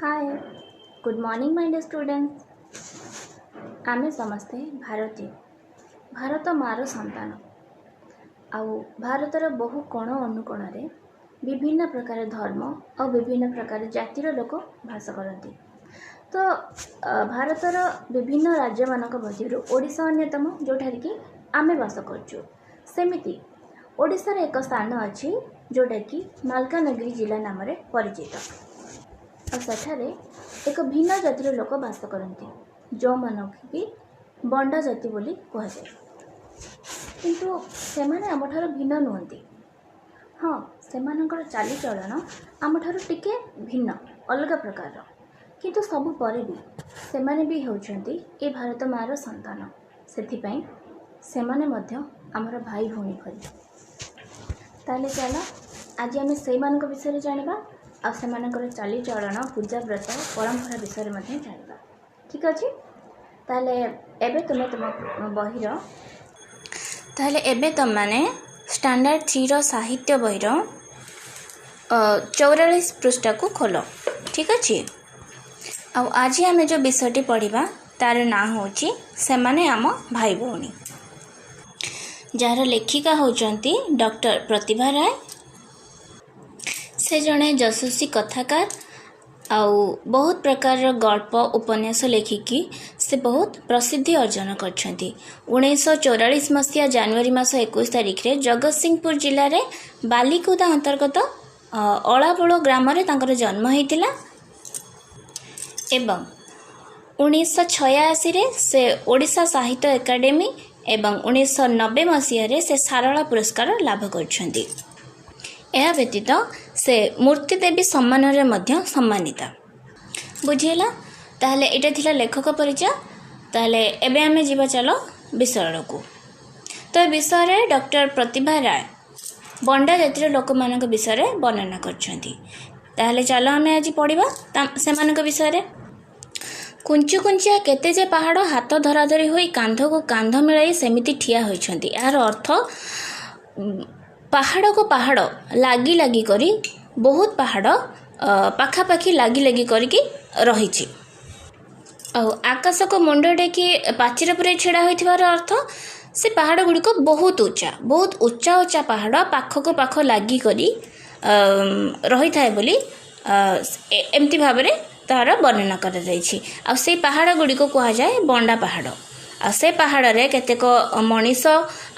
Hi, good morning my dear students. ଆମେ ସମସ୍ତେ ଭାରତୀୟ, ଭାରତ ମାଆର ସନ୍ତାନ। ଆଉ ଭାରତର ବହୁ କୋଣ ଅନୁକୋଣରେ ବିଭିନ୍ନ ପ୍ରକାର ଧର୍ମ ଆଉ ବିଭିନ୍ନ ପ୍ରକାର ଜାତିର ଲୋକ ବାସ କରନ୍ତି। ତ ଭାରତର ବିଭିନ୍ନ ରାଜ୍ୟମାନଙ୍କ ମଧ୍ୟରୁ ଓଡ଼ିଶା ଅନ୍ୟତମ, ଯେଉଁଠାରେ କି ଆମେ ବାସ କରୁଛୁ। ସେମିତି ଓଡ଼ିଶାରେ ଏକ ସ୍ଥାନ ଅଛି, ଯେଉଁଟାକି ମାଲକାନଗିରି ଜିଲ୍ଲା ନାମରେ ପରିଚିତ। ଆଉ ସେଠାରେ ଏକ ଭିନ୍ନ ଜାତିର ଲୋକ ବାସ କରନ୍ତି, ଯେଉଁମାନଙ୍କୁ କି ବଣ୍ଡା ଜାତି ବୋଲି କୁହାଯାଏ। କିନ୍ତୁ ସେମାନେ ଆମଠାରୁ ଭିନ୍ନ ନୁହନ୍ତି। ହଁ, ସେମାନଙ୍କର ଚାଲିଚଳନ ଆମଠାରୁ ଟିକେ ଭିନ୍ନ, ଅଲଗା ପ୍ରକାରର। କିନ୍ତୁ ସବୁ ପରେ ବି ସେମାନେ ବି ହେଉଛନ୍ତି ଏ ଭାରତ ମାଆର ସନ୍ତାନ। ସେଥିପାଇଁ ସେମାନେ ମଧ୍ୟ ଆମର ଭାଇ ଭଉଣୀ ଭଳି। ତାହେଲେ ଚାଲ, ଆଜି ଆମେ ସେଇମାନଙ୍କ ବିଷୟରେ ଜାଣିବା ଆଉ ସେମାନଙ୍କର ଚାଲିଚଳନ, ପୂଜାବ୍ରତ, ପରମ୍ପରା ବିଷୟରେ ମଧ୍ୟ ଜାଣିବା। ଠିକ୍ ଅଛି? ତାହେଲେ ଏବେ ତୁମେ ତୁମ ବହିର, ତାହେଲେ ଏବେ ତୁମମାନେ ଷ୍ଟାଣ୍ଡାର୍ଡ଼ 3ର ସାହିତ୍ୟ ବହିର 44 ପୃଷ୍ଠାକୁ ଖୋଲ। ଠିକ୍ ଅଛି? ଆଉ ଆଜି ଆମେ ଯେଉଁ ବିଷୟଟି ପଢ଼ିବା, ତାର ନାଁ ହେଉଛି "ସେମାନେ ଆମ ଭାଇ ଭଉଣୀ", ଯାହାର ଲେଖିକା ହେଉଛନ୍ତି ଡକ୍ଟର ପ୍ରତିଭା ରାୟ। ସେ ଜଣେ ଯଶସ୍ୱୀ କଥାକାର ଆଉ ବହୁତ ପ୍ରକାରର ଗଳ୍ପ, ଉପନ୍ୟାସ ଲେଖିକି ସେ ବହୁତ ପ୍ରସିଦ୍ଧି ଅର୍ଜନ କରିଛନ୍ତି। 1944 ମସିହା ଜାନୁଆରୀ ମାସ 21 ତାରିଖରେ ଜଗତସିଂହପୁର ଜିଲ୍ଲାରେ ବାଲିକୁଦା ଅନ୍ତର୍ଗତ ଅଳାବୋଳ ଗ୍ରାମରେ ତାଙ୍କର ଜନ୍ମ ହୋଇଥିଲା ଏବଂ 1986ରେ ସେ ଓଡ଼ିଶା ସାହିତ୍ୟ ଏକାଡେମୀ ଏବଂ 1990 ମସିହାରେ ସେ ସାରଳା ପୁରସ୍କାର ଲାଭ କରିଛନ୍ତି। ଏହା ବ୍ୟତୀତ ସେ ମୂର୍ତ୍ତି ଦେବୀ ସମ୍ମାନରେ ମଧ୍ୟ ସମ୍ମାନିତା। ବୁଝିହେଲା? ତାହେଲେ ଏଇଟା ଥିଲା ଲେଖକ ପରିଚୟ। ତାହେଲେ ଏବେ ଆମେ ଯିବା ଚାଲ ବିଷୟକୁ। ତ ଏ ବିଷୟରେ ଡକ୍ଟର ପ୍ରତିଭା ରାୟ ବଣ୍ଡା ଜାତିର ଲୋକମାନଙ୍କ ବିଷୟରେ ବର୍ଣ୍ଣନା କରିଛନ୍ତି। ତାହେଲେ ଚାଲ, ଆମେ ଆଜି ପଢ଼ିବା ସେମାନଙ୍କ ବିଷୟରେ। କୁଞ୍ଚୁ କୁଞ୍ଚିଆ କେତେ ଯେ ପାହାଡ଼ ହାତ ଧରାଧରି ହୋଇ କାନ୍ଧକୁ କାନ୍ଧ ମିଳାଇ ସେମିତି ଠିଆ ହୋଇଛନ୍ତି। ଏହାର ଅର୍ଥ ପାହାଡ଼କୁ ପାହାଡ଼ ଲାଗି ଲାଗି କରି, ବହୁତ ପାହାଡ଼ ପାଖାପାଖି ଲାଗି ଲାଗି କରିକି ରହିଛି। ଆଉ ଆକାଶକୁ ମୁଣ୍ଡ ଟେକି ପାଚେରୀ ଉପରେ ଛିଡ଼ା ହୋଇଥିବାର ଅର୍ଥ ସେ ପାହାଡ଼ ଗୁଡ଼ିକ ବହୁତ ଉଚ୍ଚା, ବହୁତ ଉଚ୍ଚା ଉଚ୍ଚା ପାହାଡ଼ ପାଖକୁ ପାଖ ଲାଗି କରି ରହିଥାଏ ବୋଲି ଏମିତି ଭାବରେ ତାହାର ବର୍ଣ୍ଣନା କରାଯାଇଛି। ଆଉ ସେଇ ପାହାଡ଼ ଗୁଡ଼ିକୁ କୁହାଯାଏ ବଣ୍ଡା ପାହାଡ଼। ଆଉ ସେ ପାହାଡ଼ରେ କେତେକ ମଣିଷ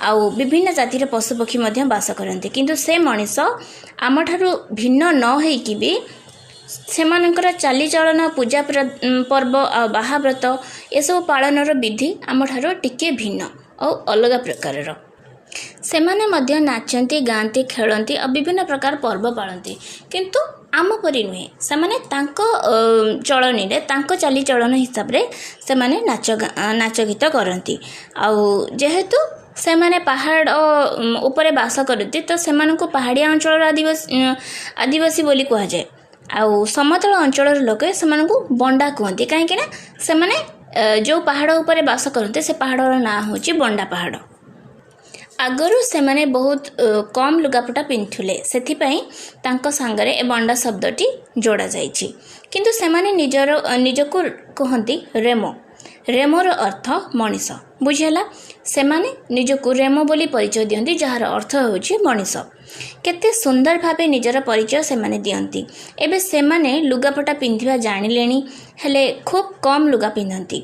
ଆଉ ବିଭିନ୍ନ ଜାତିର ପଶୁପକ୍ଷୀ ମଧ୍ୟ ବାସ କରନ୍ତି। କିନ୍ତୁ ସେ ମଣିଷ ଆମଠାରୁ ଭିନ୍ନ ନ ହେଇକି ବି ସେମାନଙ୍କର ଚାଲିଚଳନ, ପୂଜା ପର୍ବ ଆଉ ବାହାବ୍ରତ ଏସବୁ ପାଳନର ବିଧି ଆମଠାରୁ ଟିକିଏ ଭିନ୍ନ ଆଉ ଅଲଗା ପ୍ରକାରର। ସେମାନେ ମଧ୍ୟ ନାଚନ୍ତି, ଗାଆନ୍ତି, ଖେଳନ୍ତି ଆଉ ବିଭିନ୍ନ ପ୍ରକାର ପର୍ବ ପାଳନ୍ତି, କିନ୍ତୁ ଆମ ପରି ନୁହେଁ। ସେମାନେ ତାଙ୍କ ଚଳଣିରେ, ତାଙ୍କ ଚାଲିଚଳନ ହିସାବରେ ସେମାନେ ନାଚ ଗୀତ କରନ୍ତି। ଆଉ ଯେହେତୁ ସେମାନେ ପାହାଡ଼ ଉପରେ ବାସ କରନ୍ତି, ତ ସେମାନଙ୍କୁ ପାହାଡ଼ିଆ ଅଞ୍ଚଳର ଆଦିବାସୀ ବୋଲି କୁହାଯାଏ। ଆଉ ସମତଳ ଅଞ୍ଚଳର ଲୋକେ ସେମାନଙ୍କୁ ବଣ୍ଡା କୁହନ୍ତି, କାହିଁକିନା ସେମାନେ ଯେଉଁ ପାହାଡ଼ ଉପରେ ବାସ କରନ୍ତି, ସେ ପାହାଡ଼ର ନାଁ ହେଉଛି ବଣ୍ଡା ପାହାଡ଼। ଆଗରୁ ସେମାନେ ବହୁତ କମ୍ ଲୁଗାପଟା ପିନ୍ଧୁଥିଲେ, ସେଥିପାଇଁ ତାଙ୍କ ସାଙ୍ଗରେ ଏ ବଣ୍ଡା ଶବ୍ଦଟି ଯୋଡ଼ା ଯାଇଛି। କିନ୍ତୁ ସେମାନେ ନିଜକୁ କୁହନ୍ତି ରେମୋ। ରେମୋର ଅର୍ଥ ମଣିଷ। ବୁଝିହେଲା? ସେମାନେ ନିଜକୁ ରେମୋ ବୋଲି ପରିଚୟ ଦିଅନ୍ତି, ଯାହାର ଅର୍ଥ ହେଉଛି ମଣିଷ। କେତେ ସୁନ୍ଦର ଭାବେ ନିଜର ପରିଚୟ ସେମାନେ ଦିଅନ୍ତି। ଏବେ ସେମାନେ ଲୁଗାପଟା ପିନ୍ଧିବା ଜାଣିଲେଣି, ହେଲେ ଖୁବ୍ କମ୍ ଲୁଗା ପିନ୍ଧନ୍ତି।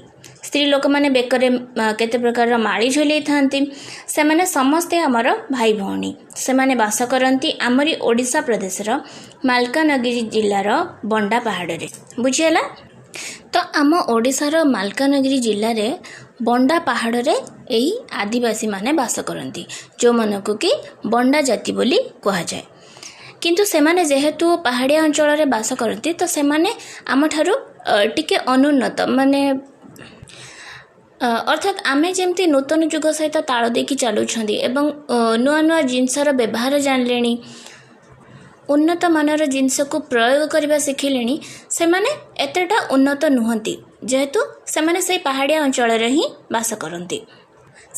ସ୍ତ୍ରୀ ଲୋକମାନେ ବେକରେ କେତେ ପ୍ରକାରର ମାଳି ଝୁଲେଇଥାନ୍ତି। ସେମାନେ ସମସ୍ତେ ଆମର ଭାଇ ଭଉଣୀ। ସେମାନେ ବାସ କରନ୍ତି ଆମରି ଓଡ଼ିଶା ପ୍ରଦେଶର ମାଲକାନଗିରି ଜିଲ୍ଲାର ବଣ୍ଡା ପାହାଡ଼ରେ। ବୁଝିହେଲା? ତ ଆମ ଓଡ଼ିଶାର ମାଲକାନଗିରି ଜିଲ୍ଲାରେ ବଣ୍ଡା ପାହାଡ଼ରେ ଏହି ଆଦିବାସୀମାନେ ବାସ କରନ୍ତି, ଯେଉଁମାନଙ୍କୁ କି ବଣ୍ଡା ଜାତି ବୋଲି କୁହାଯାଏ। କିନ୍ତୁ ସେମାନେ ଯେହେତୁ ପାହାଡ଼ିଆ ଅଞ୍ଚଳରେ ବାସ କରନ୍ତି, ତ ସେମାନେ ଆମଠାରୁ ଟିକେ ଅନୁନ୍ନତ, ମାନେ ଅର୍ଥାତ୍ ଆମେ ଯେମିତି ନୂତନ ଯୁଗ ସହିତ ତାଳ ଦେଇକି ଚାଲୁଛନ୍ତି ଏବଂ ନୂଆ ନୂଆ ଜିନିଷର ବ୍ୟବହାର ଜାଣିଲେଣି, ଉନ୍ନତ ମାନର ଜିନିଷକୁ ପ୍ରୟୋଗ କରିବା ଶିଖିଲେଣି, ସେମାନେ ଏତେଟା ଉନ୍ନତ ନୁହନ୍ତି। ଯେହେତୁ ସେମାନେ ସେଇ ପାହାଡ଼ିଆ ଅଞ୍ଚଳରେ ହିଁ ବାସ କରନ୍ତି,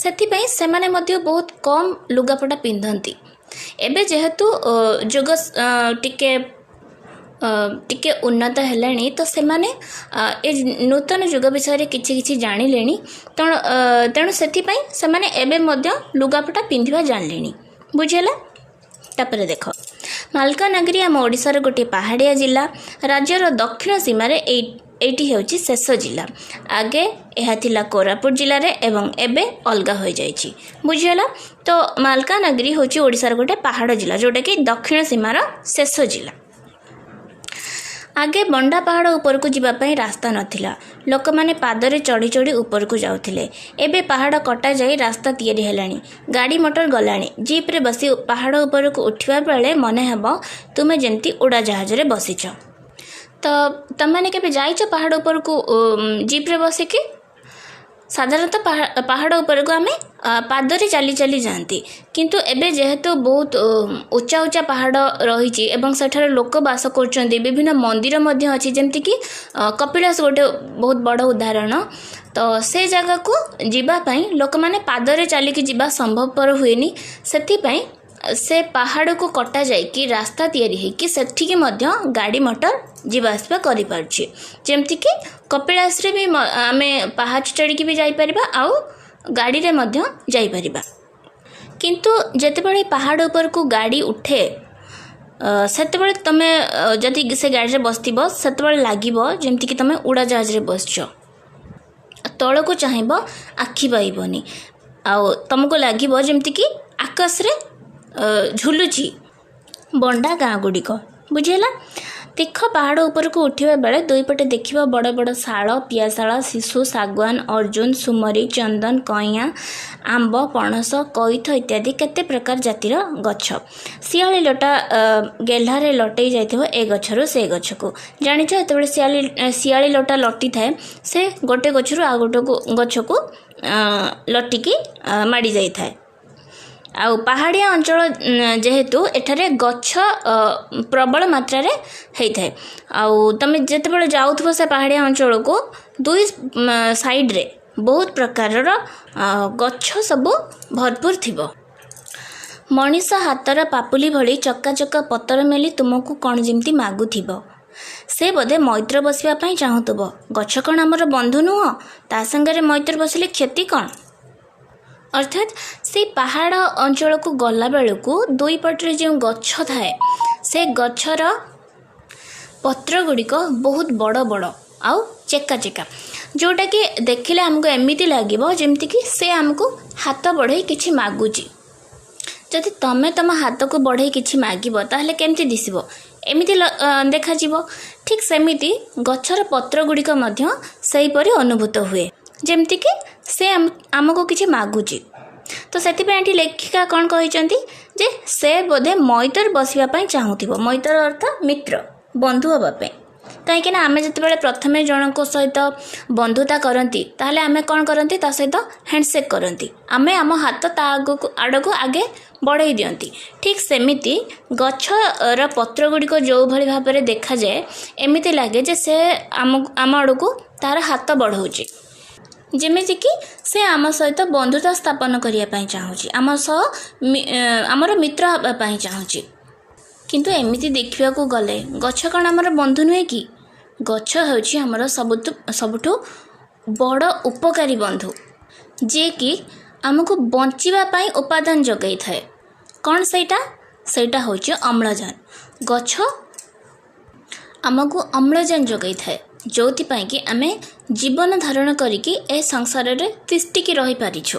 ସେଥିପାଇଁ ସେମାନେ ମଧ୍ୟ ବହୁତ କମ୍ ଲୁଗାପଟା ପିନ୍ଧନ୍ତି। ଏବେ ଯେହେତୁ ଯୁଗ ଟିକେ ଟିକେ ଉନ୍ନତ ହେଲେଣି, ତ ସେମାନେ ଏ ନୂତନ ଯୁଗ ବିଷୟରେ କିଛି କିଛି ଜାଣିଲେଣି। ତେଣୁ ସେଥିପାଇଁ ସେମାନେ ଏବେ ମଧ୍ୟ ଲୁଗାପଟା ପିନ୍ଧିବା ଜାଣିଲେଣି। ବୁଝିହେଲା? ତାପରେ ଦେଖ, ମାଲକାନଗିରି ଆମ ଓଡ଼ିଶାର ଗୋଟିଏ ପାହାଡ଼ିଆ ଜିଲ୍ଲା। ରାଜ୍ୟର ଦକ୍ଷିଣ ସୀମାରେ ଏଇଟି ହେଉଛି ଶେଷ ଜିଲ୍ଲା। ଆଗେ ଏହା ଥିଲା କୋରାପୁଟ ଜିଲ୍ଲାରେ ଏବଂ ଏବେ ଅଲଗା ହୋଇଯାଇଛି। ବୁଝିହେଲା? ତ ମାଲକାନଗିରି ହେଉଛି ଓଡ଼ିଶାର ଗୋଟେ ପାହାଡ଼ ଜିଲ୍ଲା, ଯେଉଁଟାକି ଦକ୍ଷିଣ ସୀମାର ଶେଷ ଜିଲ୍ଲା। ଆଗେ ବଣ୍ଡା ପାହାଡ଼ ଉପରକୁ ଯିବା ପାଇଁ ରାସ୍ତା ନଥିଲା। ଲୋକମାନେ ପାଦରେ ଚଢ଼ି ଚଢ଼ି ଉପରକୁ ଯାଉଥିଲେ। ଏବେ ପାହାଡ଼ କଟାଯାଇ ରାସ୍ତା ତିଆରି ହେଲାଣି, ଗାଡ଼ି ମଟର ଗଲାଣି। ଜିପ୍ରେ ବସି ପାହାଡ଼ ଉପରକୁ ଉଠିବା ବେଳେ ମନେ ହେବ ତୁମେ ଯେମିତି ଉଡ଼ାଜାହାଜରେ ବସିଛ। ତ ତମେମାନେ କେବେ ଯାଇଛ ପାହାଡ଼ ଉପରକୁ ଜିପ୍ରେ ବସିକି? ସାଧାରଣତଃ ପାହାଡ଼ ଉପରକୁ ଆମେ ପାଦରେ ଚାଲି ଚାଲି ଯାଆନ୍ତି, କିନ୍ତୁ ଏବେ ଯେହେତୁ ବହୁତ ଉଚ୍ଚା ଉଚ୍ଚା ପାହାଡ଼ ରହିଛି ଏବଂ ସେଠାରେ ଲୋକ ବାସ କରୁଛନ୍ତି, ବିଭିନ୍ନ ମନ୍ଦିର ମଧ୍ୟ ଅଛି, ଯେମିତିକି କପିଳାସ ଗୋଟେ ବହୁତ ବଡ଼ ଉଦାହରଣ। ତ ସେ ଜାଗାକୁ ଯିବା ପାଇଁ ଲୋକମାନେ ପାଦରେ ଚାଲିକି ଯିବା ସମ୍ଭବପର ହୁଏନି। ସେଥିପାଇଁ ସେ ପାହାଡ଼କୁ କଟା ଯାଇକି ରାସ୍ତା ତିଆରି ହେଇକି ସେଠିକି ମଧ୍ୟ ଗାଡ଼ି ମଟର ଯିବା ଆସିବା କରିପାରୁଛି। ଯେମିତିକି କପିଳାସରେ ବି ଆମେ ପାହାଚ ଚଢ଼ିକି ବି ଯାଇପାରିବା ଆଉ ଗାଡ଼ିରେ ମଧ୍ୟ ଯାଇପାରିବା। କିନ୍ତୁ ଯେତେବେଳେ ପାହାଡ଼ ଉପରକୁ ଗାଡ଼ି ଉଠେ, ସେତେବେଳେ ତୁମେ ଯଦି ସେ ଗାଡ଼ିରେ ବସିଥିବ, ସେତେବେଳେ ଲାଗିବ ଯେମିତିକି ତୁମେ ଉଡ଼ାଜାହାଜରେ ବସିଛ। ତଳକୁ ଚାହିଁବ, ଆଖି ପାଇବନି, ଆଉ ତୁମକୁ ଲାଗିବ ଯେମିତିକି ଆକାଶରେ ଝୁଲୁଛି ବଣ୍ଡା ଗାଁ ଗୁଡ଼ିକ। ବୁଝିହେଲା? ତୀଖ ପାହାଡ଼ ଉପରକୁ ଉଠିବା ବେଳେ ଦୁଇପଟେ ଦେଖିବ ବଡ଼ ବଡ଼ ଶାଳ, ପିଆଶାଳ, ଶିଶୁ, ଶାଗୁଆନ, ଅର୍ଜୁନ, ସୁମରି, ଚନ୍ଦନ, କଇଁଆ, ଆମ୍ବ, ପଣସ, କଇଥ ଇତ୍ୟାଦି କେତେ ପ୍ରକାର ଜାତିର ଗଛ। ଶିଆଳି ଲଟା ଗେହ୍ଲାରେ ଲଟେଇ ଯାଇଥିବ ଏ ଗଛରୁ ସେ ଗଛକୁ। ଜାଣିଛ, ଯେତେବେଳେ ଶିଆଳି ଲଟା ଲଟିଥାଏ, ସେ ଗୋଟେ ଗଛରୁ ଆଉ ଗୋଟେ ଗଛକୁ ଲଟିକି ମାଡ଼ି ଯାଇଥାଏ। ଆଉ ପାହାଡ଼ିଆ ଅଞ୍ଚଳ ଯେହେତୁ, ଏଠାରେ ଗଛ ପ୍ରବଳ ମାତ୍ରାରେ ହେଇଥାଏ। ଆଉ ତୁମେ ଯେତେବେଳେ ଯାଉଥିବ ସେ ପାହାଡ଼ିଆ ଅଞ୍ଚଳକୁ, ଦୁଇ ସାଇଡ଼ରେ ବହୁତ ପ୍ରକାରର ଗଛ ସବୁ ଭରପୁର ଥିବ। ମଣିଷ ହାତର ପାପୁଲି ଭଳି ଚକା ଚକା ପତର ମେଲି ତୁମକୁ କ'ଣ ଯେମିତି ମାଗୁଥିବ। ସେ ବୋଧେ ମୈତ୍ର ବସିବା ପାଇଁ ଚାହୁଁଥିବ। ଗଛ କ'ଣ ଆମର ବନ୍ଧୁ ନୁହଁ? ତା ସାଙ୍ଗରେ ମୈତ୍ର ବସିଲେ କ୍ଷତି କ'ଣ? ଅର୍ଥାତ୍ ସେଇ ପାହାଡ଼ ଅଞ୍ଚଳକୁ ଗଲାବେଳକୁ ଦୁଇ ପଟରେ ଯେଉଁ ଗଛ ଥାଏ, ସେ ଗଛର ପତ୍ର ଗୁଡ଼ିକ ବହୁତ ବଡ଼ ବଡ଼ ଆଉ ଚେକା ଚେକା, ଯେଉଁଟାକି ଦେଖିଲେ ଆମକୁ ଏମିତି ଲାଗିବ ଯେମିତିକି ସେ ଆମକୁ ହାତ ବଢ଼େଇ କିଛି ମାଗୁଛି। ଯଦି ତମେ ତମ ହାତକୁ ବଢ଼େଇ କିଛି ମାଗିବ, ତାହେଲେ କେମିତି ଦିଶିବ? ଏମିତି ଦେଖାଯିବ। ଠିକ୍ ସେମିତି ଗଛର ପତ୍ର ଗୁଡ଼ିକ ମଧ୍ୟ ସେହିପରି ଅନୁଭୂତ ହୁଏ, ଯେମିତିକି ସେ ଆମକୁ କିଛି ମାଗୁଛି। ତ ସେଥିପାଇଁ ଏଠି ଲେଖିକା କ'ଣ କହିଛନ୍ତି ଯେ ସେ ବୋଧେ ମୈତର ବସିବା ପାଇଁ ଚାହୁଁଥିବ। ମୈତର ଅର୍ଥ ମିତ୍ର, ବନ୍ଧୁ ହେବା ପାଇଁ। କାହିଁକିନା ଆମେ ଯେତେବେଳେ ପ୍ରଥମେ ଜଣଙ୍କ ସହିତ ବନ୍ଧୁତା କରନ୍ତି, ତାହେଲେ ଆମେ କ'ଣ କରନ୍ତି? ତା ସହିତ ହ୍ୟାଣ୍ଡସେକ୍ କରନ୍ତି, ଆମେ ଆମ ହାତ ତା ଆଗକୁ ଆଡ଼କୁ ଆଗେ ବଢ଼େଇ ଦିଅନ୍ତି। ଠିକ୍ ସେମିତି ଗଛର ପତ୍ର ଗୁଡ଼ିକ ଯେଉଁଭଳି ଭାବରେ ଦେଖାଯାଏ, ଏମିତି ଲାଗେ ଯେ ସେ ଆମ ଆଡ଼କୁ ତାର ହାତ ବଢ଼ଉଛି, ଯେମିତିକି ସେ ଆମ ସହିତ ବନ୍ଧୁତା ସ୍ଥାପନ କରିବା ପାଇଁ ଚାହୁଁଛି, ଆମ ସହ ଆମର ମିତ୍ର ହେବା ପାଇଁ ଚାହୁଁଛି। କିନ୍ତୁ ଏମିତି ଦେଖିବାକୁ ଗଲେ ଗଛ କ'ଣ ଆମର ବନ୍ଧୁ ନୁହେଁ କି? ଗଛ ହେଉଛି ଆମର ସବୁଠୁ ବଡ଼ ଉପକାରୀ ବନ୍ଧୁ, ଯିଏକି ଆମକୁ ବଞ୍ଚିବା ପାଇଁ ଉପାଦାନ ଯୋଗାଇଥାଏ। କ'ଣ ସେଇଟା? ସେଇଟା ହେଉଛି ଅମ୍ଳଜାନ। ଗଛ ଆମକୁ ଅମ୍ଳଜାନ ଯୋଗାଇଥାଏ, ଯେଉଁଥିପାଇଁ କି ଆମେ ଜୀବନ ଧାରଣ କରିକି ଏ ସଂସାରରେ ତିଷ୍ଠିକି ରହିପାରିଛୁ।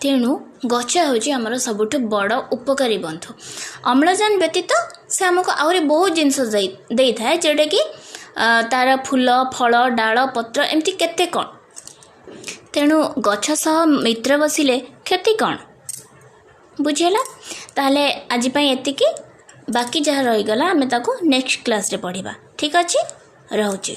ତେଣୁ ଗଛ ହେଉଛି ଆମର ସବୁଠୁ ବଡ଼ ଉପକାରୀ ବନ୍ଧୁ। ଅମ୍ଳଜାନ ବ୍ୟତୀତ ସେ ଆମକୁ ଆହୁରି ବହୁତ ଜିନିଷ ଦେଇଥାଏ, ଯେଉଁଟାକି ତାର ଫୁଲ, ଫଳ, ଡାଳ, ପତ୍ର, ଏମିତି କେତେ କ'ଣ। ତେଣୁ ଗଛ ସହ ମିତ୍ର ବସିଲେ କ୍ଷତି କ'ଣ? ବୁଝିହେଲା? ତାହେଲେ ଆଜି ପାଇଁ ଏତିକି। ବାକି ଯାହା ରହିଗଲା, ଆମେ ତାକୁ ନେକ୍ସଟ କ୍ଲାସ୍ରେ ପଢ଼ିବା। ଠିକ୍ ଅଛି, ରହୁଛି।